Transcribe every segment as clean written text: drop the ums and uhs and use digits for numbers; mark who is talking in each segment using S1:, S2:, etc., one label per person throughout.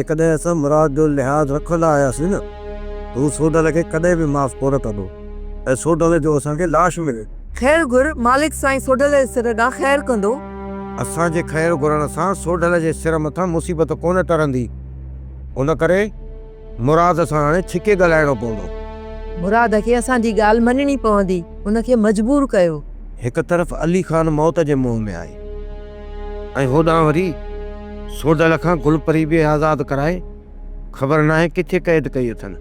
S1: جيڪڏهن اسان مراد جو لحاظ رکندا آياسين نه ته هو سوڍل کي ڪڏهن به معاف ڪونه ڪندو ۽ سوڍل جو اسان کي لاش ملي.
S2: خير گهر، مالڪ سائين سوڍل جي سر ڏانهن خير ڪندو.
S1: اسان جي خير گهرڻ سان سوڍل جي سر مٿان مصيبت ڪونه ٽرندي. ان ڪري مراد سان هاڻي ڇڪي ڳالهائڻو پوندو.
S2: مراد کي اسان جي ڳالهه مڃڻي پوندي. هن کي مجبور ڪيو.
S1: هڪ طرف علي خان موت جي منهن ۾ آهي. ۽ هوڏانهن وري سوڍل کان گل پري به آزاد ڪرائي خبر ناهي ڪٿي قيد ڪئي اٿن.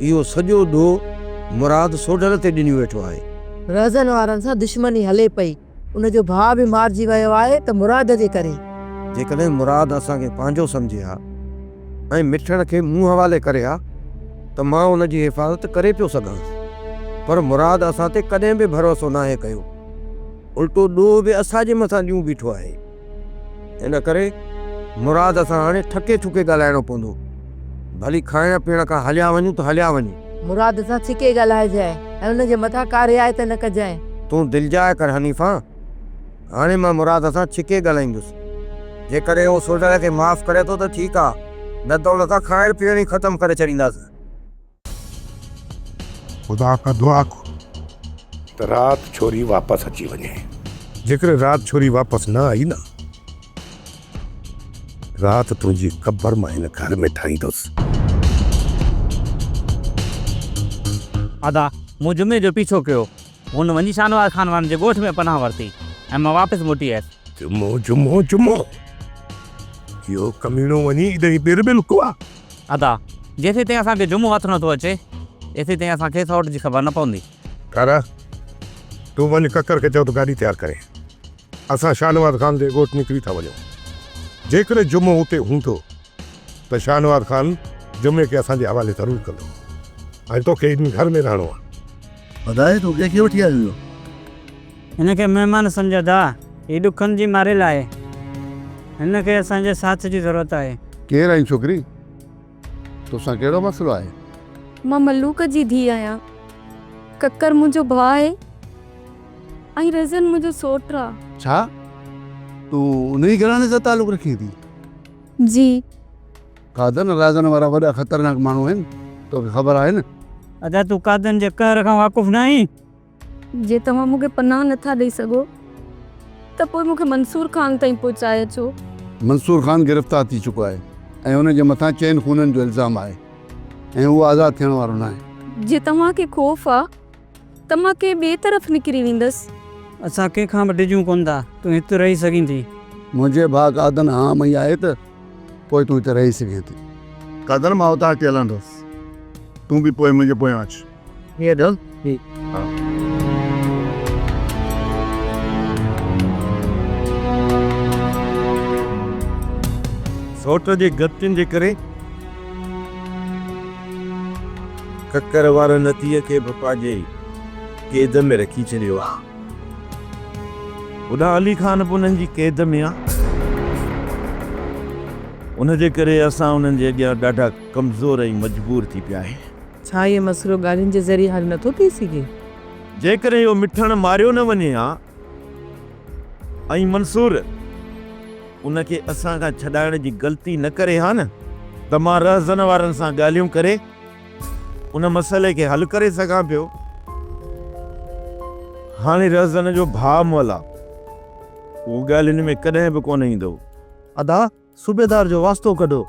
S1: اهو سڄو ڏوهه مراد سوڍل تي ڏنيون ويٺو آهي.
S2: رهزن وارن سان دشمني هلي پئي. ان جو ڀاء به مارجي ويو آهي ته مراد جي ڪري.
S1: جيڪڏهن مراد اسان کي پنهنجو سمجهي ها ۽ مٺڻ کي مون حوالي ڪري ها ته مان ان جي حفاظت ڪري پيو سگهان. پر مراد اسان تي ڪڏهن به ڀروسو ناهي ڪيو. الٽو ڏوهه به اسان جي مٿان ڏيون بيٺو آهي. ان ڪري مراد سان هاڻي ٺڪي ٺڪي ڳالهائڻو پوندو. ڀلي کائڻ پيئڻ کان هليا وڃون ته هليا وڃون.
S2: مراد سان ڇڪي ڳالهائجانء ۽ ان جي مٿان ڪا رعايت نه ڪجانء.
S1: تون دلجاء ڪر حنيفان. هاڻي مان مراد سان ڇڪي ڳالهائيندس. جيڪڏهن هو سوڍل کي معاف ڪري ٿو ته ٺيڪ آ، نه ته ان کان کائڻ پيئڻ ئي ختم ڪري ڇڏينداسين.
S3: خدا کان دعا گهر.
S4: ته رات ڇوري واپس اچي وڃي.
S3: جيڪڏهن رات ڇوري واپس نه آئي نه. رات تنهنجي قبر مان هن گهر ۾ ٺاهيندس.
S5: ادا، مون جمعي جو پيڇو ڪيو. هن وڃي شاهنواز خان وارن جي ڳوٺ ۾ پناهه ورتي ۽ مان واپس موٽي آيس.
S3: جمعو، جمعو، جمعو. اهو ڪميڻو وڃي ايڏانهن ٻير ۾ لڪو آ.
S5: ادا، جيسيتائين اسان کي جمعو هٿ نٿو اچي، ايسيتائين اسان کي سئوٽ جي خبر نه پوندي.
S3: ڪارا، تون وڃ ڪڪر کي چئو ته گاڏي تيار ڪري. اسان شاهنواز خان جي ڳوٺ نڪري ٿا وڃون. جيڪڏهن جمعو اتي هوندو ته شاهنواز خان جمعي کي اسان جي حوالي ضرور ڪندو ۽ توکي ان گهر ۾ رهڻو آهي.
S6: ٻڌاء تون ڪنهن کي وٺي آيو آهين؟
S7: هن کي مهمان سمجهه ادا، هي ڏکن جي ماريل آهي. هن کي اسان جي ساٿ جي ضرورت آهي.
S6: ڪير آهين ڇوڪري؟ توسان ڪهڙو مسئلو آهي؟
S8: مان ملوڪ جي ڌيء آهيان. ڪڪر منهنجو ڀاء آهي ۽ رزن منهنجو سوٽ آ.
S6: ڇا؟ تون انهيء گهراڻي سان تعلق رکين ٿي؟
S8: جي.
S6: قادن رازن وارا وڏا خطرناڪ ماڻهو آهن، توکي خبر آهي نه؟
S7: ادا تون قادن جي قهر کان واقف ناهين؟
S8: جي توهان مون کي پناهه نه ٿا ڏئي سگهو ته پوء مون کي منصور خان تائين پهچائي اچو.
S6: منصور خان گرفتار ٿي چڪو آهي ۽ ان جي مٿان چئن خونن جو الزام آهي ۽ هو آزاد ٿيڻ وارو ناهي.
S8: جي توهان کي خوف آ ته مان ڪنهن ٻئي طرف نڪري ويندس.
S7: اسان ڪنهن کان به ڊڄون ڪونه ٿا، تون هت رهي سگهين ٿي.
S6: منهنجي ڀاء قادن ها مئي آهي ته پوء تون هتي رهي سگهين ٿي.
S9: قادن مان اتان هٽي هلندس، تون به پوء منهنجي پويان اچ.
S7: هيء ڍل هئي.
S1: سئوٽ جي غلطين جي ڪري ڪڪر وارن نتيء کي به پنهنجي قيد ۾ رکي ڇڏيو آ. هوڏانهن علي خان به انهن جي قيد ۾ آ. ان جي ڪري اسان انهن جي اڳيان ڏاڍا ڪمزور ۽ مجبور ٿي پيا آهيون.
S2: ڇا اهو مسئلو ڳالهين جي ذريعي حل نٿو ٿي سگهي؟
S1: جيڪڏهن اهو مٺڻ ماريو نه وڃي ها ۽ منصور ان کي اسان کان ڇڏائڻ جي غلطي نه ڪري ها نه ته مان رهزن وارن سان ڳالهيون ڪري ان مسئلي کي حل ڪري سگهان پيو. هاڻي رهزن جو ڀاء مئل آ، اهو ڳالهين ۾ ڪڏهن به ڪونه ايندو.
S10: ادا! صوبيدار جو واسطو ڪڍو،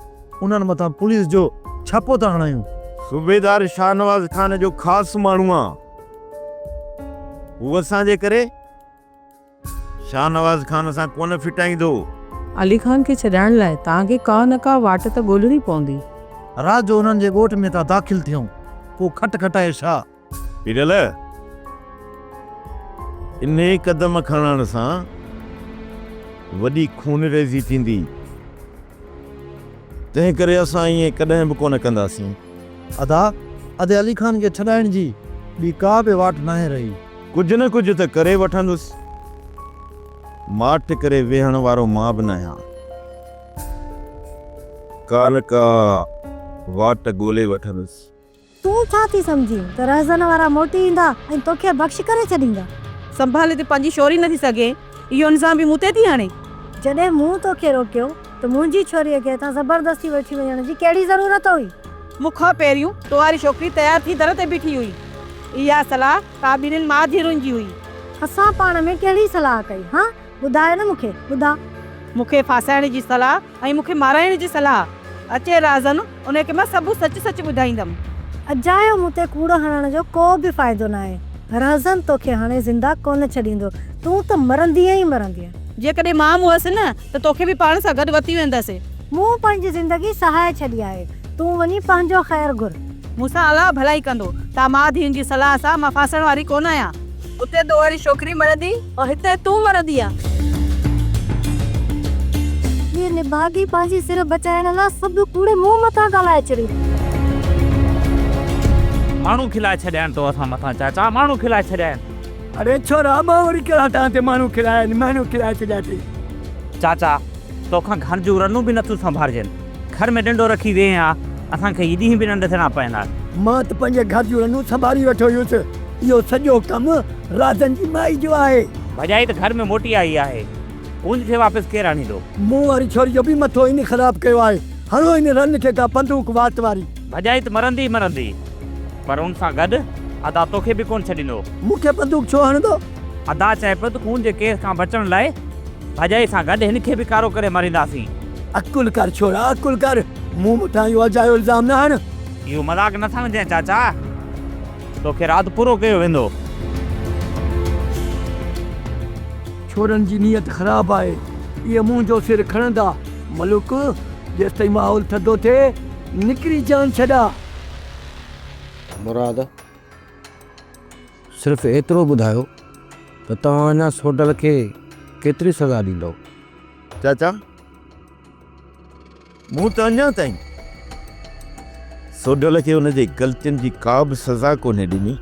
S10: انهن مٿان پوليس جو ڇاپو ٿا هڻايون.
S1: صوبيدار شاهنواز خان جو خاص ماڻهو آ. هو اسان جي ڪري شاهنواز خان سان ڪونه ڦٽائيندو.
S2: علي خان کي ڇڏائڻ لاء توهان کي ڪا نه ڪا واٽ ته ڳولڻي پوندي.
S10: رات جو انهن جي ڳوٺ ۾ ٿا داخل ٿيون، پوء کٽ کٽائي شاهه.
S1: پيرل، انهي قدم کڻڻ سان وڏي خونريزي ٿيندي، تنهن ڪري اسان ائين ڪڏهن به ڪونه ڪنداسين.
S10: ادا، ادي علي خان کي ڇڏائڻ جي ٻي ڪا به واٽ ناهي رهي.
S1: ڪجهه نه ڪجهه ته ڪري وٺندس. ماٺ ڪري ويهڻ وارو مان به ناهيان. ڪا نه ڪا واٽ ڳولي وٺندس.
S11: تون ڇا ٿي سمجهين ته رهزن وارا موٽي ايندا ۽ توکي بخش ڪري ڇڏيندا؟
S12: سنڀالي ته پنهنجي شوري نٿي سگهين، اهو الزام به مون تي ٿي هڻين؟
S11: جڏهن مون توکي روڪيو ته منهنجي ڇوريء کي هتان زبردستي وٺي وڃڻ جي ڪهڙي ضرورت هئي؟
S12: مون کان پهريون تو واري ڇوڪري تيار ٿي در تي بيٺي هئي. اها صلاح توهان ٻنهين ماء ڌيئرن جي هئي.
S11: اسان پاڻ ۾ ڪهڙي صلاح ڪئي؟ هان؟ ٻڌاء نه مون کي، ٻڌاء.
S12: مون کي ڦاسائڻ جي صلاح ۽ مون کي مارائڻ جي صلاح. اچي رازن، انهي کي مان سڀ سچ سچ ٻڌائيندم.
S11: اجايو مون تي ڪوڙ هڻڻ جو ڪو به فائدو ناهي. رهزن توکي هاڻي زنده ڪونه ڇڏيندو. تون ته مرندينء ئي مرندينء.
S12: جيڪڏهن مان مئس نه ته توکي به پاڻ سان گڏ وتي ويندس.
S11: مون پنهنجي زندگي سهائي ڇڏي آهي. تون وڃي پنهنجو خير گهر.
S12: مون سان الله ڀلائي ڪندو. تان ماء ڌيئن جي صلاح سان مان ڦاسڻ واري ڪونه آهيان. اتي تو واري ڇوڪري مرندي ۽ هتي تون مرندينء.
S11: هيء نڀاڳي پنهنجي سر بچائڻ لاء سڀ ڪوڙ مون مٿان ڳالهائي ڇڏي.
S5: ماڻهو کلائي ڇڏيا آهن تو اسان مٿان چاچا ماڻهو کلائي ڇڏيا آهن.
S13: اڙي ڇورا مان وري ڪهڙا توهان تي ماڻهو کلايا آهن ماڻهو کلائي ڇڏيا اٿئي.
S5: چاچا توکان گهر جون رنون به نٿيون سنڀارجن. گهر ۾ ڏنڊو رکي ويهين ها اسان کي هي ڏينهن به نه ڏسڻا پون ها.
S13: مان ته پنهنجي گهر جون رنون سنڀاري ويٺو هيس. اهو سڄو ڪم رازن جي مائي جو آهي.
S5: ڀڄائي ته گهر ۾ موٽي آئي آهي. ڪونج کي واپس ڪير آڻيندو؟
S13: مون واري ڇوري جو به مٿو هن خراب ڪيو آهي. هڻو هن رن کي ڪا بندوق وات واري.
S5: ڀڄائي ته مرندي ئي مرندي، پر ان سان گڏ ادا توکي به ڪونه ڇڏيندو.
S13: مون کي بندوق ڇو هڻندو؟
S5: ادا چئي پيو ته خون جي ڪيس کان بچڻ لاء ڀڄائي سان گڏ هن کي به ڪارو ڪري مارينداسين.
S13: عقل ڪر ڇورا، عقل ڪر. مون مٿان اهو اجايو الزام نه هڻ.
S5: اهو مذاق نه سمجهجانء چاچا. توکي رات پورو ڪيو ويندو.
S13: ڇورن جي نيت خراب آهي. اهي منهنجو سر کڻندا. ملڪ، جيستائين ماحول ٿڌو ٿئي، نڪري جان ڇڏا.
S1: مراد، صرف ايترو ٻڌايو ته توهان اڃا سوڍل کي ڪيتري سزا ڏيندؤ؟
S14: چاچا، مون ته اڃا تائين سوڍل کي ان جي غلطين جي ڪا به سزا ڪونهي ڏني.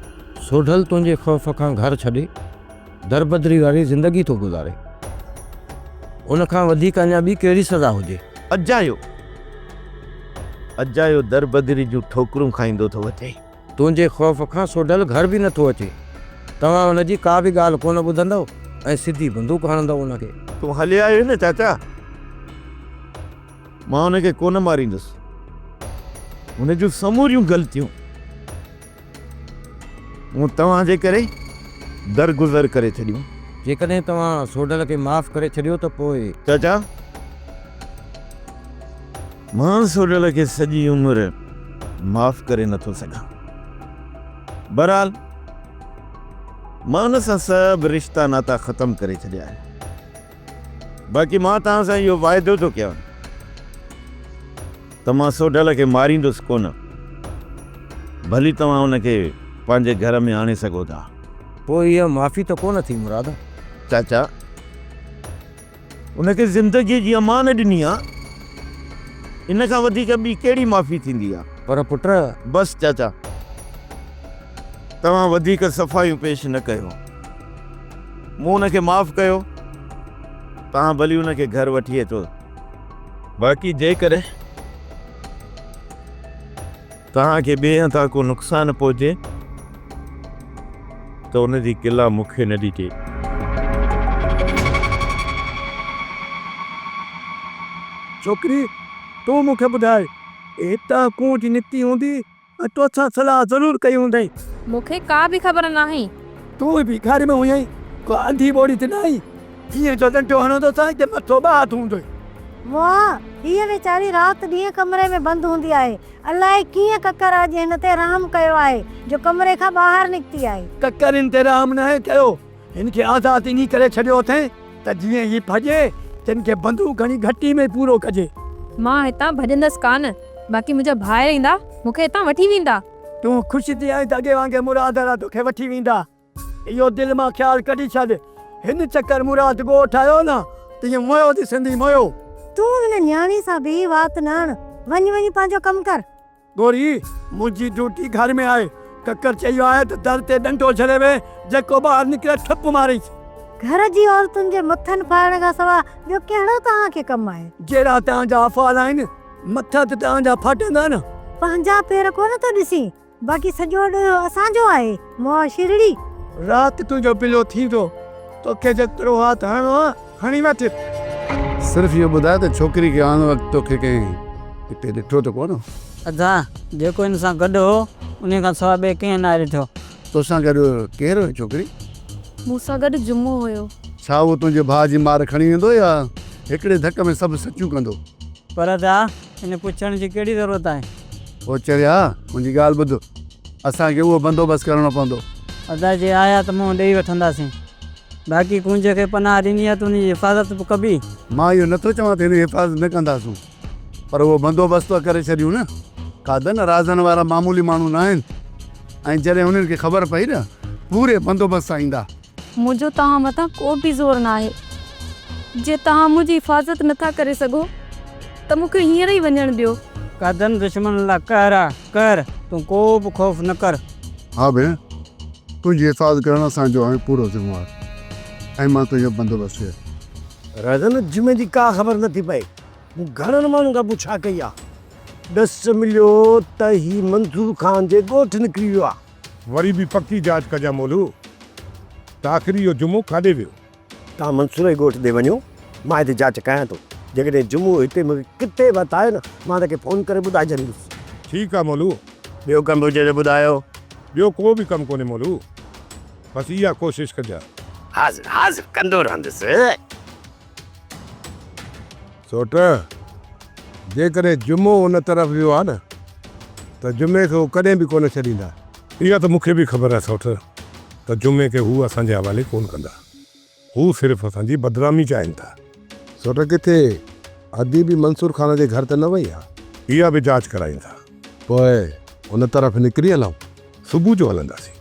S1: سوڍل تنهنجي خوف کان گهر ڇڏي دربدري واري زندگي ٿو گذاري. ان کان وڌيڪ اڃا ٻي ڪهڙي سزا هجي؟
S14: اجايو اجايو دربدري جون ٺوڪرون کائيندو ٿو وتي.
S1: تنهنجي خوف کان سوڍل گهر به نٿو اچي. توهان ان جي ڪا به ڳالهه ڪونه ٻڌندؤ ۽ سڌي بندوق هڻندؤ ان کي.
S14: تون هلي آيو آهين نه چاچا. مان ان کي ڪونه ماريندس. هن جون سموريون غلطيون مون توهان جي ڪري درگذر ڪري ڇڏيون.
S1: جيڪڏهن توهان سوڍل کي معاف ڪري ڇڏيو ته پوء.
S14: چاچا! مان سوڍل کي سڄي عمر معاف ڪري نٿو سگهان. بهرحال مان ان سان سڀ رشتا ناتا ختم ڪري ڇڏيا آهن. باقي مان توهان سان اهو واعدو ٿو ڪيان ته مان سوڍل کي ماريندس ڪونه. ڀلي توهان ان کي پنهنجي گهر ۾ آڻي سگهو ٿا.
S1: پوء اها معافي ته ڪونه ٿي مراد.
S14: چاچا! ان کي زندگيء جي امان ڏني آ، ان کان وڌيڪ ٻي ڪهڙي معافي ٿيندي آ.
S1: پر پٽ!
S14: بس چاچا! توهان وڌيڪ صفايون پيش نه ڪيو. مون ان کي معاف ڪيو، توهان ڀلي ان کي گهر وٺي اچو. باقي جيڪڏهن توهان کي ٻئي هنڌان ڪو نقصان پهچي ته ان جي گلا مون کي نه ڏجي.
S13: ڇوڪري، تون مون کي ٻڌاء، هتان ڪونج نڪتي هوندي ۽ توسان صلاح ضرور ڪئي هوندئي.
S8: مون کي ڪا به خبر ناهي.
S13: تون به گهر ۾ هئين، ڪو انڌي ٻوڙي ته ناهين. ائين جو ڏنڊو هڻندوسانء ته مٿو ٻه هٿ هوندوئي.
S11: واهه! هيء ويچاري رات ڏينهن ڪمري ۾ بند هوندي آهي. الائي ڪيئن ڪڪر اڄ هن تي رحم ڪيو آهي جو ڪمري کان ٻاهر نڪتي آهي.
S13: ڪڪر هن تي رحم ناهي ڪيو. هن کي آزاد انهي ڪري ڇڏيو اٿئين ته جيئن هي ڀڄي تن کي بندوق هڻي گهٽي ۾ ئي پورو ڪجي.
S8: مان هتان ڀڄندس ڪانه. باقي منهنجا ڀائر ايندا، مون کي هتان وٺي ويندا.
S13: تون خوش ٿي آئين ته اڳي وانگي مراد وارا توکي وٺي ويندا. اهو دل مان خيال ڪڍي ڇڏ. هن چڪر مراد ڳوٺ آيو نه ته ائين مويو ڏسندين مويو.
S11: تون هن نياڻي سان به وات نه هڻ. وڃ وڃي پنهنجو ڪم ڪر.
S13: گوري، منهنجي ڊيوٽي گهر ۾ آهي. ڪڪر چيو آهي ته در تي ڏنڊو جهلي ويهه، جيڪو ٻاهر نڪري ٺپ مارينس.
S11: گهر جي عورتن جي مٿن ڦاڙڻ کان سوا ٻيو ڪهڙو توهان کي ڪم آهي؟
S13: جهڙا توهان جا افعال آهن، مٿا ته توهان جا ڦاٽندا نه.
S11: پنهنجا پير ڪونه ٿو ڏسين، باقي سڄو ڏوهه اسان جو آهي، مئا شرڙي.
S13: رات تنهنجو بلو ٿيندو، توکي جيترو هٿ هڻڻو آهي، هڻي وٺ.
S6: صرف اهو ٻڌاء ته ڇوڪري کي آڻڻ وقت توکي ڪنهن اتي ڏٺو ته ڪونه؟
S7: ادا، جيڪو هن سان گڏ هو، انهيء کان سواء ٻئي ڪنهن ناهي ڏٺو.
S6: توسان گڏ ڪير هيو ڇوڪري؟
S8: مون سان گڏ جمعو هيو.
S6: ڇا اهو تنهنجي ڀاء جي مار کڻي ويندو يا هڪڙي ڌڪ ۾ سڀ سچيون ڪندو؟
S7: پر ادا، ان پڇڻ جي ڪهڙي ضرورت آهي؟
S6: او چريا، منهنجي ڳالهه ٻڌ. اسان کي اهو بندوبست ڪرڻو پوندو.
S7: ادا، جي آيا ته منهن ڏيئي وٺنداسين. باقي ڪونج کي پناهه ڏني آهي ته ان جي حفاظت به ڪبي.
S6: مان اهو نٿو چوان ته هن جي حفاظت نه ڪنداسون. پر اهو بندوبست ته ڪري ڇڏيون نه. قادن رازن وارا معمولي ماڻهو نه آهن ۽ جڏهن انهن کي خبر پئي نه پوري بندوبست سان ايندا.
S8: منهنجو توهان مٿان ڪو به زور ناهي. جي توهان منهنجي حفاظت نٿا ڪري سگهو ته مون کي هينئر ئي وڃڻ ڏيو.
S7: قادن دشمن لاء قهر آ قهر، تون ڪو به خوف نه ڪر.
S9: ها ڀيڻ، تنهنجي حفاظت ڪرڻ اسان جو آهي پورو ذميوار ۽ مان تنهنجو بندوبست ڪيو.
S13: رازن جمعي جي ڪا خبر نٿي پئي. مون گهڻن ماڻهن کان پڇا ڪئي آ. ڏس مليو ته هي منظور خان جي ڳوٺ نڪري ويو آ.
S3: وري به پڪي جاچ ڪجان مولو ته آخر اهو جمعو ڪاڏي ويو؟
S13: توهان منصور جي ڳوٺ ڏي وڃو، مان هتي جاچ ڪيان ٿو. جيڪڏهن جمعو هتي مون کي ڪٿي به هٿ آيو نه، مان توکي فون ڪري ٻڌائي ڇڏيندس.
S3: ٺيڪ آ مولو.
S13: ٻيو ڪم هجي ته ٻڌايو.
S3: ٻيو ڪو به ڪم ڪونهي مولو. بس اها ڪوشش ڪجان.
S13: حاضر حاضر ڪندو رهندس.
S3: سوٽ، جيڪڏهن جمعو ان طرف ويو آ نه ته جمعي کي هو ڪڏهن به ڪونه ڇڏيندا. اها ته مون کي به خبر آهي سوٽ ته جمعي کي هو اسان جي حوالي ڪونه ڪندا. هو صرف اسان جي بدنامي چاهين ٿا. سوٽ، ڪٿي ادي به منصور خان جي گهر ته نه وئي آ؟ اها به جاچ ڪرايون ٿا. پوء ان طرف نڪري هلون؟ صبح جو هلنداسين.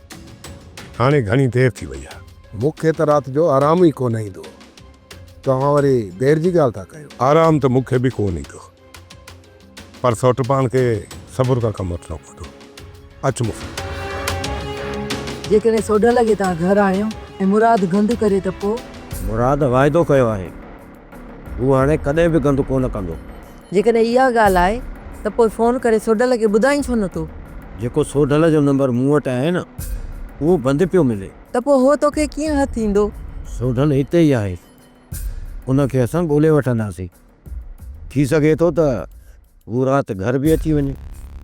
S3: هاڻي گهڻي دير ٿي وئي آهي. مون کي ته رات جو آرام ئي ڪونه ايندو. توهان وري دير جي ڳالهه ٿا ڪيو. آرام ته مون کي به ڪونه ايندو. پر سئوٽ پاڻ کي صبر کان ڪم وٺڻو پوندو. اچ مون سان.
S2: جيڪڏهن سوڍل کي توهان گهر آڻيو ۽ مراد گند ڪري ته پوء؟
S1: مراد واعدو ڪيو آهي. هو هاڻي ڪڏهن به گند ڪونه ڪندو.
S2: جيڪڏهن اها ڳالهه آهي ته پوء فون ڪري سوڍل کي ٻڌائين ڇو نه ٿو؟
S1: جيڪو سوڍل جو نمبر مون وٽ آهي نه، اهو بند پيو ملي.
S2: ته پوء هو توکي ڪيئن هٿ ايندو؟
S1: سوڍل هتي ئي آهي. ان کي اسان ڳولي وٺنداسين. ٿي سگهي ٿو ته هو رات گهر به اچي وڃي.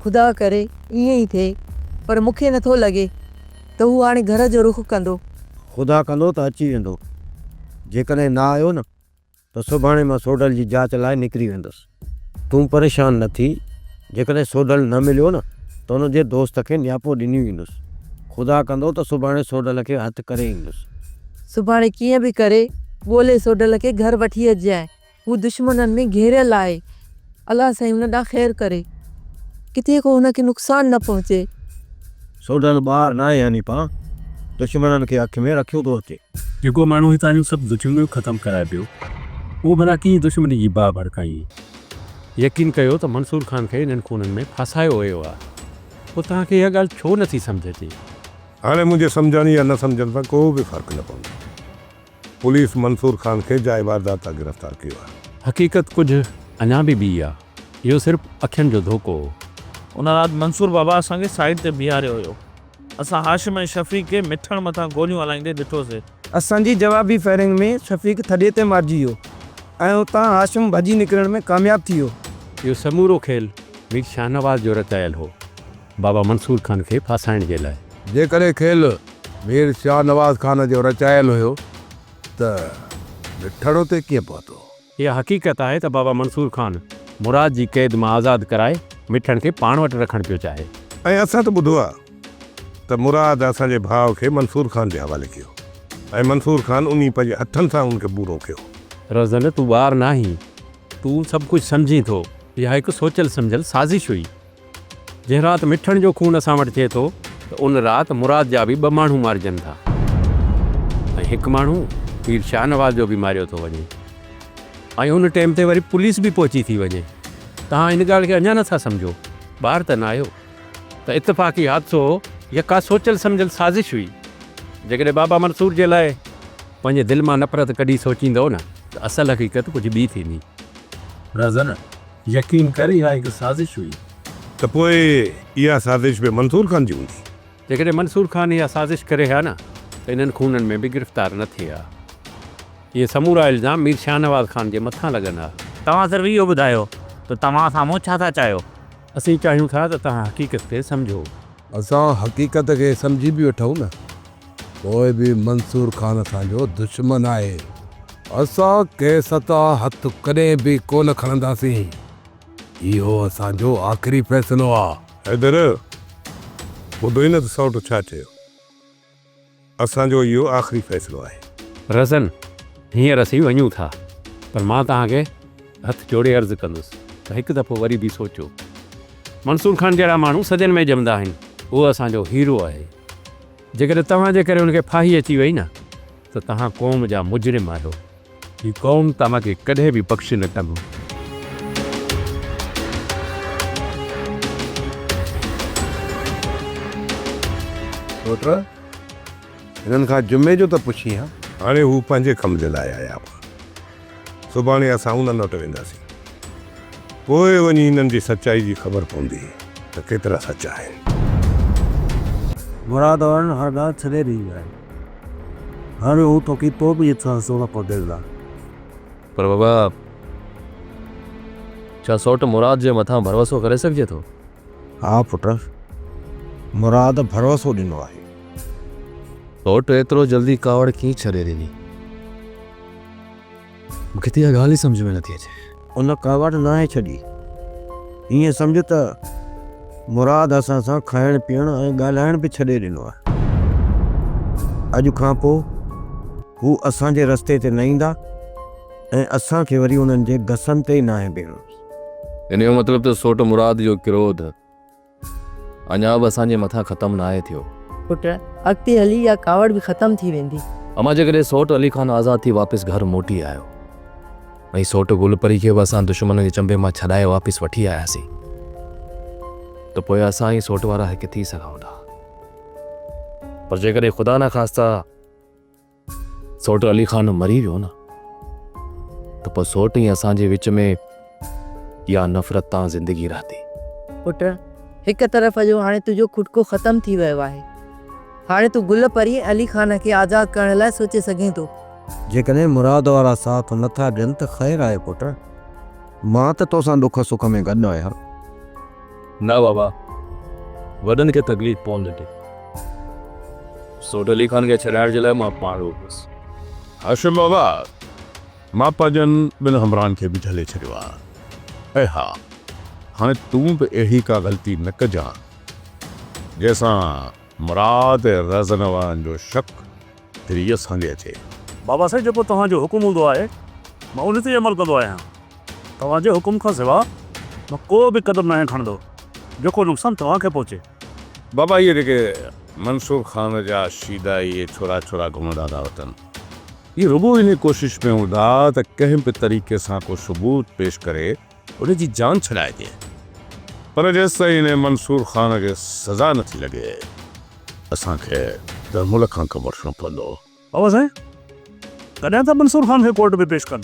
S2: خدا ڪري ائين ئي ٿئي، پر مون کي نٿو لڳي ته هو هاڻي گهر جو رخ ڪندو.
S1: خدا ڪندو ته اچي ويندو. جيڪڏهن نه آيو نه ته سڀاڻي مان سوڍل جي جاچ لاء نڪري ويندس. تون پريشان نه ٿي، جيڪڏهن سوڍل نه مليو نه ته ان جي دوست کي نياپو ڏني ايندس. خدا ڪندو ته سڀاڻي سوڍل کي هٿ ڪري ايندس.
S2: سڀاڻي ڪيئن به ڪري ڳولي سوڍل کي گهر وٺي اچجانء. هو دشمنن ۾ گهيريل آهي. الله سائين هن ڏانهن خير ڪري. ڪٿي ڪو هن کي نقصان نه پهچي.
S1: سوڍل ٻار ناهي حنيفا، دشمنن کي اک ۾ رکيو ٿو اچي.
S15: جيڪو ماڻهو هتان جون سڀ دشمنيون ختم ڪرائي پيو، اهو ڀلا ڪيئن دشمني جي باهه ڀڙڪائين؟
S16: يقين ڪيو ته منصور خان کي انهن خونن ۾ ڦاسايو ويو آهي. پوء توهان کي اها ڳالهه ڇو نٿي سمجهه اچي؟
S3: هاڻي منهنجي سمجهڻ يا نه سمجهڻ سان ڪو به فرق نه پوندو. پوليس منصور خان کي جاء واردات تان گرفتار ڪيو آهي.
S16: حقيقت ڪجهه اڃا به ٻي آ. اهو صرف اکين جو ڌوڪو هو.
S17: ان رات منصور بابا اسان کي سائيڊ تي بيهاريو هيو. اسان هاشم ۽ شفيق کي مٺڻ مٿان گوليون هلائيندي ڏٺوسي.
S18: اسان جي جوابي فائرنگ ۾ شفيق ٿڏي تي مارجي ويو ۽ اتان هاشم ڀڄي نڪرڻ ۾ ڪامياب ٿي ويو.
S16: اهو سمورو کيل مير شاهنواز جو رچايل هو، بابا منصور خان کي ڦاسائڻ جي لاء.
S3: جيڪڏهن کيل مير شاهنواز خان جو رچايل هيو ته مٺڻ اتي ڪيئن پهتو؟
S16: اها حقيقت آهي ته بابا منصور خان مراد جي قيد مان آزاد ڪرائي مٺڻ کي پاڻ وٽ رکڻ پيو چاهي.
S3: ۽ اسان ته ٻڌو آهي ته مراد اسان جي ڀاء کي منصور خان جي حوالي ڪيو ۽ منصور خان انهي پنهنجي هٿن سان ان کي پورو ڪيو.
S16: رزن تون ٻار ناهين، تون سڀ ڪجهه سمجهين ٿو. اها هڪ سوچيل سمجهيل سازش هئي. جنهن رات مٺڻ جو خون اسان وٽ ٿئي ٿو ته ان رات مراد جا به ٻه ماڻهو مارجن ٿا ۽ هڪ ماڻهو پير شاهنواز جو به ماريو ٿو وڃي ۽ ان ٽيم تي وري پوليس به پهچي ٿي وڃي. توهان ان ڳالهه کي اڃا نٿا سمجهو. ٻار ته ناهيو ته اتفاقي حادثو هو يا ڪا سوچيل سمجهيل سازش هئي. جيڪڏهن بابا منصور جي لاء پنهنجي دل مان نفرت ڪڍي سوچيندؤ نه ته اصل حقيقت ڪجهه ٻي ٿيندي.
S15: رزن، يقين ڪر اها هڪ سازش هئي.
S3: ته پوء اها سازش به منصور خان جي هوندي.
S16: جيڪڏهن منصور خان اها سازش ڪري ها نه ته انهن خونن ۾ به گرفتار نه ٿئي ها. اهي سمورا الزام مير شاهنواز خان جي مٿان لڳن ها.
S5: توهان صرف اهو ٻڌايو ته توهان سامهون ڇا ٿا چاهيو؟
S16: اسين چاهيون ٿا ته توهان حقيقت کي سمجهو.
S19: اسان حقيقت کي سمجهي به وٺون نه پوء به منصور خان اسان جو دشمن آهي. اسان ڪيس تان هٿ ڪڏهن به ڪونه کڻنداسين. اهو اسان جو آخري فيصلو آ.
S3: حيدر، ٻڌوئي نه ته سئوٽ ڇا چيو. اسان جو اهو آخري فيصلو آهي.
S16: رزن، هينئر اسين وڃون ٿا، پر مان توهان کي هٿ جوڙي عرض ڪندس ته هڪ دفعو وري به سوچو. منصور خان جهڙا ماڻهو صدين ۾ ڄمندا آهن. هو اسان جو هيرو آهي. جيڪڏهن توهان جي ڪري هن کي ڦاهي اچي وئي نه ته توهان قوم جا مجرم آهيو. هي قوم توهان کي ڪڏهن به بخش نه ڪندو.
S19: پٽ، هنن کان جمعي جو ته پڇين ها.
S3: هاڻي هو پنهنجي ڪم جي لاء آيا هئا. سڀاڻي اسان انهن وٽ وينداسين. پوء وڃي هنن جي سچائي جي خبر پوندي ته ڪيترا سچا آهن.
S10: مراد وارن هر ڳالهه ڇڏي ڏني آهي. هاڻي هو توکي پوء به ايترا زور ڪونه ڏيندا.
S20: پر بابا، ڇا سئوٽ مراد جي مٿان ڀروسو ڪري سگهجي ٿو؟
S1: ها پٽ، مراد ڀروسو ڏنو آهي.
S20: سئوٽ ايترو جلدي ڪاوڙ ڪيئن ڇڏي ڏني؟ مون کي ته اها ڳالهه ئي سمجهه ۾ نٿي اچي.
S1: ان ڪاوڙ ناهي ڇڏي. ائين سمجهه ته مراد اسان سان کائڻ پيئڻ ۽ ڳالهائڻ به ڇڏي ڏنو آهي. اڄ کان پوء هو اسان جي رستي تي نه ايندا ۽ اسان کي وري انهن جي گسن تي ئي ناهي بيهڻو.
S20: ان جو مطلب ته سوٽ مراد جو ڪروڌ اڃا به اسان جي مٿان ختم ناهي ٿيو.
S2: پٽ، اڳتي هلي اها ڪاوڙ به ختم ٿي ويندي.
S20: امان جيڪڏهن سوٽ علي خان آزاد ٿي واپس گهر موٽي آيو ۽ سوٽ گل پري کي به اسان دشمنن جي چنبي مان ڇڏائي واپس وٺي آياسين ته پوء اسان ۽ سوٽ وارا هڪ ٿي سگهون ٿا. پر جيڪڏهن خدا نخواسته سوٽ علي خان مري ويو نه ته پوء سوٽ ۽ اسان جي وچ ۾ اها نفرت تان زندگي رهندي.
S2: پٽ، هڪ طرف جو هاڻي تنهنجو کٽڪو ختم ٿي ويو آهي. هاڻي تون گل پري ۽ علي خان کي آزاد ڪرڻ لاء سوچي سگهين ٿو.
S1: جيڪڏهن مراد وارا ساٿ نه ٿا ڏين ته خير آهي پٽ، مان ته توسان ڏک سک ۾ گڏ آهيان.
S20: نه بابا، وڏن کي تڪليف پوندي ڏي. سوٽ علي خان کي ڇڏائڻ جي لاء مان پاڻ روڪيس.
S3: هاشم بابا، مان پنهنجن ٻن همراهن کي به جهلي ڇڏيو آهي. ۽ ها، هاڻي تون به اهڙي ڪا غلطي نه ڪجان، جنهن سان مراد ۽ رهزن وارن جو شڪ ڦري اسان ڏي اچي.
S15: بابا سائين، جيڪو توهان جو حڪم هوندو آهي، مان ان تي ئي عمل ڪندو آهيان. توهان جي حڪم کان سوا مان ڪو به قدم ناهيان کڻندو، جيڪو نقصان توهان کي پهچي.
S3: بابا اهي جيڪي منصور خان جا شيدا اهي ڇورا ڇورا گهمندا ٿا وتن، اهي رڳو انهي ڪوشش ۾ هوندا ته ڪنهن به طريقي سان ڪو ثبوت پيش ڪري ان جي جان ڇڏائجي، پر جيستائين انهي منصور خان کي سزا نٿي لڳي، اسان کي تحمل کان ڪم وٺڻو پوندو.
S15: بابا سائين ڪڏهن ٿا منصور خان کي ڪورٽ ۾ پيش ڪن؟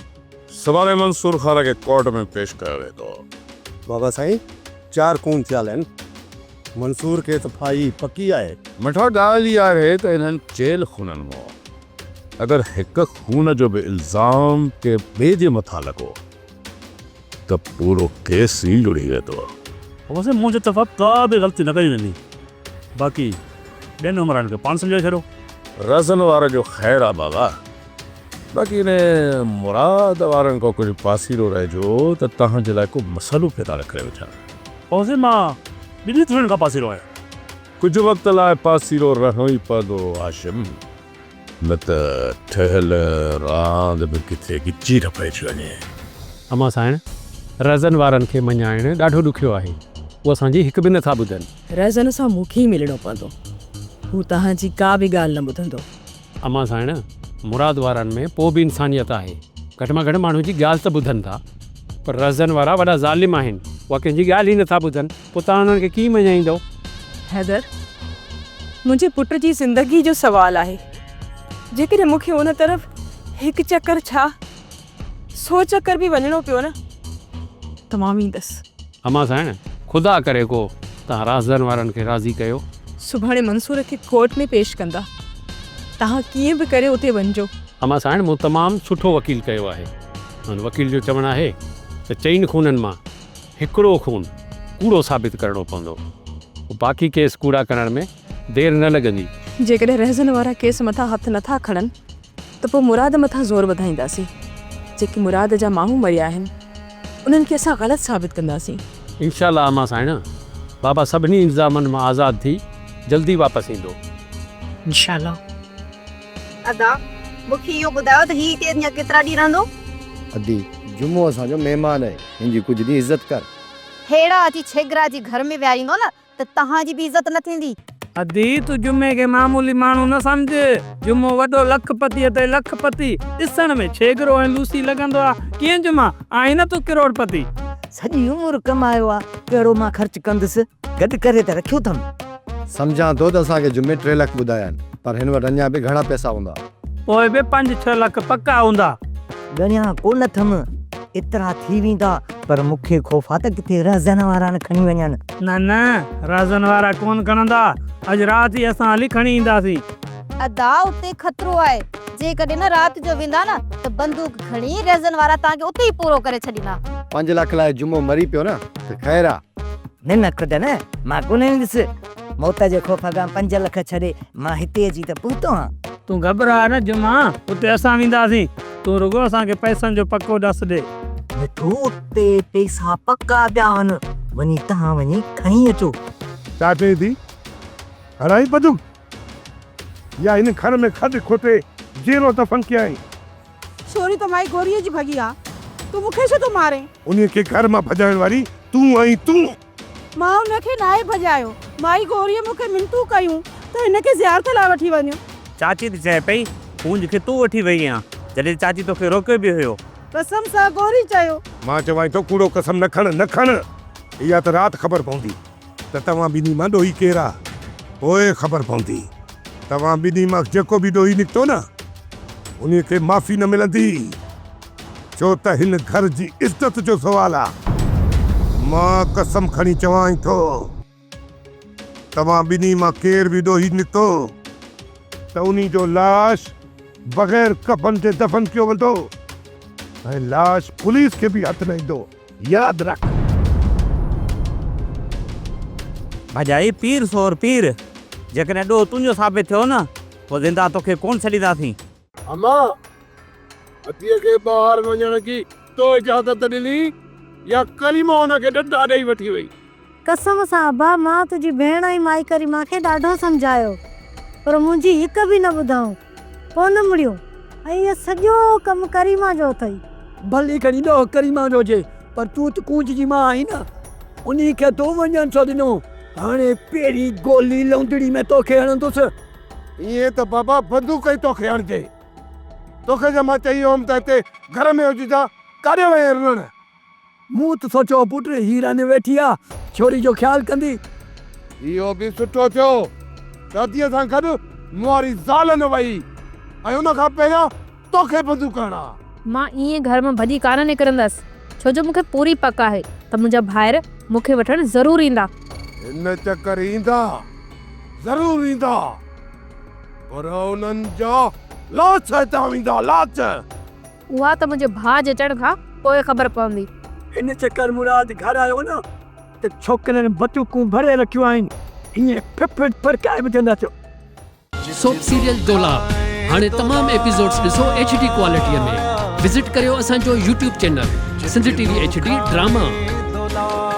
S3: سڀاڻي منصور خان کي ڪورٽ ۾ پيش ڪيو ويندو.
S6: بابا سائين چار خون ٿيل آهن منصور کي ته ڦاهي پڪي آهي.
S3: مٺا ڳالهه اها آهي ته انهن چيل خونن مان اگر هڪ خون جو به الزام ڪنهن ٻئي جي مٿان لڳو ته پورو ڪيس ئي لڙهي ويندو.
S15: بابا سائين منهنجي طرفان ڪا به غلطي نه ڪئي ويندي باقي ٻين همراهن کي پاڻ سمجهائي ڇڏيو.
S3: رزن وارن جو خير آ بابا باقي انهي مراد وارن کان ڪجهه پاسيرو رهجو ته توهان جي لاء ڪو مسئلو پيدا نه ڪري وٺن.
S15: بابا سائين مان ٻنهي ڌرين کان پاسيرو آهيان.
S3: ڪجهه وقت لاء پاسيرو رهڻو ئي پوندو هاشم. نه ته ٺهيل راند به ڪٿي ڳچي نه پئجي وڃي.
S16: امان سائڻ، رهزن وارن کي مڃائڻ ڏاڍو ڏکيو آهي. هو اسان جي هڪ به نه ٿا ٻڌن.
S12: رهزن سان مون کي ئي ملڻو پوندو. هو توهان جي ڪا به ڳالهه نه ٻڌندو.
S16: امان سائڻ، مراد وارن ۾ پوء به انسانيت آهي. گهٽ مان گهٽ ماڻهو جي ڳالهه ته ٻڌن ٿا. پر رهزن وارا وڏا ظالم آهن. اها ڪنهن جي ڳالهه ئي نه ٿا ٻڌن. پوء توهان انهن کي ڪيئن مڃائيندؤ؟
S12: حيدر، منهنجي پٽ جي زندگي جو سوال آهي. جيڪڏهن مون کي ان طرف هڪ چڪر ڇا، سو چڪر به وڃڻو پيو نه ته مان ويندس.
S16: امان سائڻ، خدا ڪري ڪو توهان رازدن وارن کي راضي ڪيو.
S12: سڀاڻي منصور کي ڪورٽ ۾ پيش ڪندا. توهان ڪيئن به ڪري اتي وڃجو.
S16: امان سائڻ مون تمام سٺو وڪيل ڪيو آهي. ان وڪيل جو چوڻ آهي ته چئن خونن مان هڪڙو خون ڪوڙو ثابت ڪرڻو پوندو. پوء باقي ڪيس ڪوڙا ڪرڻ ۾ دير نه لڳندي.
S12: جيڪڏهن رهزن وارا ڪيس مٿان هٿ نٿا کڻن ته پوء مراد مٿان زور وڌائينداسين. جيڪي مراد جا ماڻهو مريا آهن، انهن کي اسان غلط ثابت ڪنداسين.
S16: انشاء الله امان سائڻ، بابا سڀني الزامن مان آزاد ٿي جلدي واپس ايندو.
S21: انشاء الله.
S22: ادا، مون کي اهو ٻڌايو ته هي هتي اڃا ڪيترا ڏينهن رهندو؟
S1: ادي، جمعو اسان جو مهمان آهي، هن جي ڪجهه ڏينهن عزت ڪر.
S22: ههڙا اچي ڇيڳرا جي گهر ۾ ويهاريندو نه ته توهان جي به عزت نه ٿيندي.
S7: ادي تون جمعي کي معمولي ماڻهو نه سمجهه. جمعو وڏو لک پتي اٿئي لک پتي. ڏسڻ ۾ ڇيڳرو ۽ لوسي لڳندو آ. ڪيئن جمعا، آهين نه تون ڪروڙ پتي.
S23: سڄي عمر ڪمايو آ، ڪهڙو مان خرچ ڪندس، گڏ ڪري ته رکيو اٿم.
S1: سمجهان ٿو ته اسان کي جمعي 3 لک ٻڌايا آهن، پر هن وٽ اڃا به گهڻا پئسا هوندا.
S7: پوء به پنج ڇهه لک پڪا هوندا.
S23: ڳڻيا ڪونه اٿم، ايترا ٿي ويندا، پر مون کي خوف آ ته ڪٿي رهزن وارا نه کڻي وڃن.
S7: نه نه، رهزن وارا ڪونه کڻندا، اڄ رات ئي اسان هلي کڻي اينداسين.
S22: ادا اتي خطرو آهي، جيڪڏهن نه رات جو ويندا نه ته بندوق کڻي رهزن وارا توهان کي اتي ئي پورو ڪري ڇڏيندا.
S1: پنج لک لاء جمعو مري پيو نه ته خير آ.
S23: نه نه خدا نه، مان ڪونه ايندس. موت جي خوف کان پنج لک ڇڏي مان هتي اچي ته پهتو آهيان.
S7: تون گهٻراء نه جمعا، اتي اسان وينداسين. تون رڳو اسان کي پئسن جو پڪو ڏس ڏي.
S23: مٺو اتي پئسا پڪا پيا آهن، وڃي تهان وڃي کڻي اچو.
S3: ڇا چئين ٿي؟ هڻائين بندوق يا هن گهر ۾ کڏ کوٽي جيئرو دفن ڪيائين؟
S24: ڇوري ته مائي گوريء جي ڀڳي آ، تون مون کي ڇو ٿو مارين؟
S3: انهيء کي گهر مان ڀڄائڻ واري تون آهين، تون!
S24: مان ان کي ناهي ڀڄايو. مائي گوريء مون کي منتون ڪيون ته هن کي زيارت لاء وٺي وڃ.
S5: چاچي ته چئي پئي، ڪونج کي تون وٺي وئي آن، جڏهن چاچي توکي روڪيو به هيو.
S24: قسم سان گوري چيو.
S3: مان چوانء ٿو ڪوڙو قسم نه کڻ، نه کڻ! اها ته رات خبر پوندي ته توهان ٻنهي مان ڏوهي ڪير آ. پوء خبر پوندي. توهان ٻنهي مان جيڪو به ڏوهي نڪتو نه، انهيء کي معافي نه ملندي. ڇو ته هن گهر جي عزت جو سوال آ. مان قسم کڻي چوانء ٿو، توهان ٻنهي مان ڪير به ڏوهي نڪتو ته انهي جو لاش بغير ڪفن جي دفن ڪيو ويندو ۽ لاش پوليس کي به هٿ نه ايندو. ياد رک.
S5: ڀڄائي پير سور پير، جيڪڏهن ڏوهه تنهنجو ثابت ٿيو نه، پوء زنده توکي ڪونه ڇڏينداسين.
S19: اما! اديء کي ٻاهر وڃڻ جي تو اجازت ڏني يا ڪريما ان کي ڏنڊا ڏئي وٺي وئي؟
S11: قسم سان ابا، مان تنهنجي ڀيڻ ۽ مائي ڪريما کي ڏاڍو سمجهايو، پر منهنجي هڪ به نه ٻڌائون، ڪونه مڙيون ۽ اهو سڄو ڪم ڪريما جو اٿئي.
S13: ڀلي کڻي ڏوهه ڪريما جو هجي، پر تون ته ڪونج جي ماء آهين نه، انهي کي تو وڃڻ ڇو ڏنو؟ هاڻي پهرين گولي لوندڙي ۾ توکي هڻندس.
S3: ائين ته بابا بندوق ئي توکي هڻجي. توکي جي مان چئي ويو هوم ته هتي گهر ۾ هججان، ڪاڏي وئين رلڻ؟
S13: مون ته سوچيو هو پٽ هي رن ويٺي آ، ڇوري جو خيال ڪندي.
S3: اهو به سٺو ٿيو ته اديء سان گڏ مون واري زال نه وئي ۽ ان کان پهريان توکي بندوق هڻان.
S8: مان ائين گهر مان ڀڄي ڪانه نڪرندس، ڇو جو مون کي پوري پڪ آهي ته منهنجا ڀائر مون کي وٺڻ ضرور ايندا.
S3: هن چڪر ايندا، ضرور ايندا، پر انهن جا لاش هتان ويندا، لاش!
S8: اها ته منهنجي ڀاء جي اچڻ کان پوء خبر پوندي.
S13: هن چڪر مراد گهر آيو نه ته ڇوڪرين بندوقون ڀري رکيون آهن، ائين ڦڦڙ ڦرڪائي وجهندس.
S25: سوپ سيريل دولاب هاڻي تمام ايپيسوڊز ڏسو ايڇ ڊي ڪوالٽي ۾ وزٽ ڪريو اسان جو YouTube channel Sindh T V H D drama.